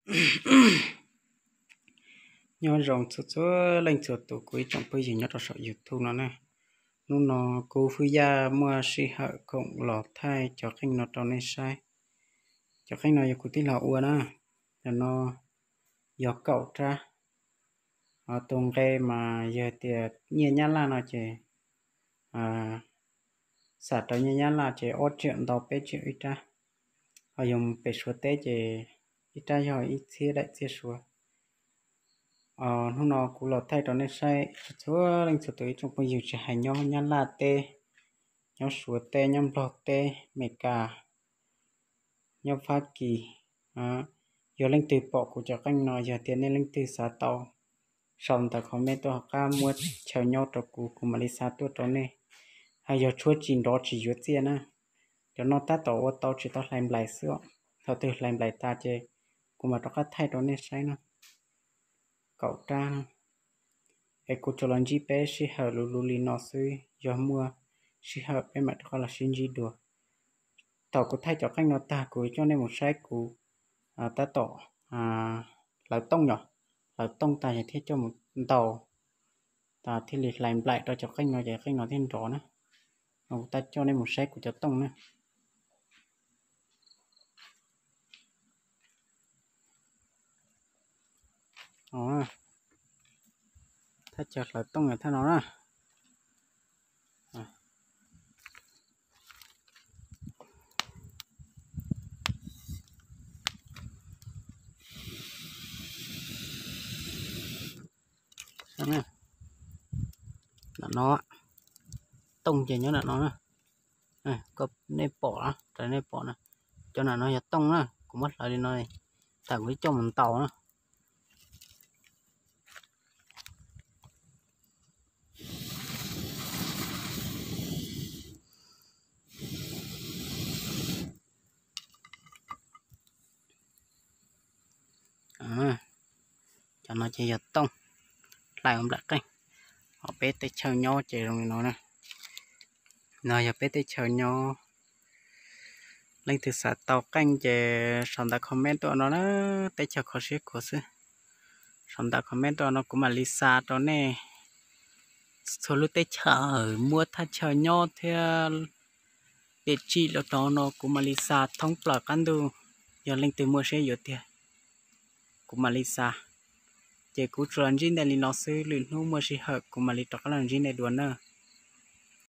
Nyob zoo txhua txhua leej txhua tus kuv ib tsoom phooj ywg nyob rau saum YouTube no na. Hnub no kuv Hwj Yaj muaj sij hawm koom los thaij cov qeej no rau nej saib. Cov qeej no yog kuv tij laug ua na, cov no yog kaum rab. Tus nqe mas yog tias nyiaj Nyab Laj no ces xam rau nyiaj Nyab Laj ces ob tsiaum ntau peb tsiaum ib rab. Ho yog mus pem Suav teb ces ib rab yog ib txhiab daim txiaj Suav. Hnub no kuv los thaij rau nej saib txhua leej txhua tus ib tsoom phooj ywg tsis hais nyob Nyab Laj teb, nyob Suav teb, nyob Nplog teb, Meskas, nyob Fab Kis, yog leej twg pom kuv cov qeej no, yog tias nej leej twg xav tau, sau ntawv comment tuaj hauv qab muab chaw nyob rau kuv, kuv mam li xa tuaj rau nej. Ho yog tshuab tsis nrov tsis yuav txiaj na, cov no tab tom ua tau tsis tau hlais nplaim xwb os. Thaum twg hlais nplaim tas ces kuv mam rov qab thaij rau nej saib na. Kaum rab na. Es kuv tsuas los ntsib peb sij hawm luv luv li no xwb, yog muaj sij hawm peb mam rov qab los sib ntsib dua. Thaum kuv thaij cov qeej no tag kuv coj nej mus saib kuv tab tom hlawv tooj yom, hlawv tooj tas es thiaj coj mus ntaus, tas thiaj li hlais nplaim rau cov qeej no ces qeej no thiaj nrov na. Kuv tab coj nej mus saib kuv cov tooj na. Thaj chaw hlawv tooj thaj no na. Nram no, tooj ces nyob nram no na. Nej pom, raws nej pom na, cov nram no yog tooj na, kuv muab hlawv li no, tas kuv coj mus ntaus na. Cov no ces yog tooj, hlais ua nplaim qeej. Ho peb teb chaws nyob ces zoo li no na. No yog peb teb chaws nyob. Leej twg xav tau qeej ces sau ntawv comment tuaj no na, teb chaws kho siab khuav xwb. Sau ntawv comment tuaj no kuv mam li xa rau nej. Txhua lub teb chaws muaj thaj chaw nyob thiab địa chỉ los rau no kuv mam li xa thoob plaws qab ntuj, yog leej twg muaj siab yuav tiag kuv mam li xa. Ces kuv tsuas los ntsib nej li no xwb, lwm hnub muaj sij hawm kuv mam li rov qab los ntsib nej dua na.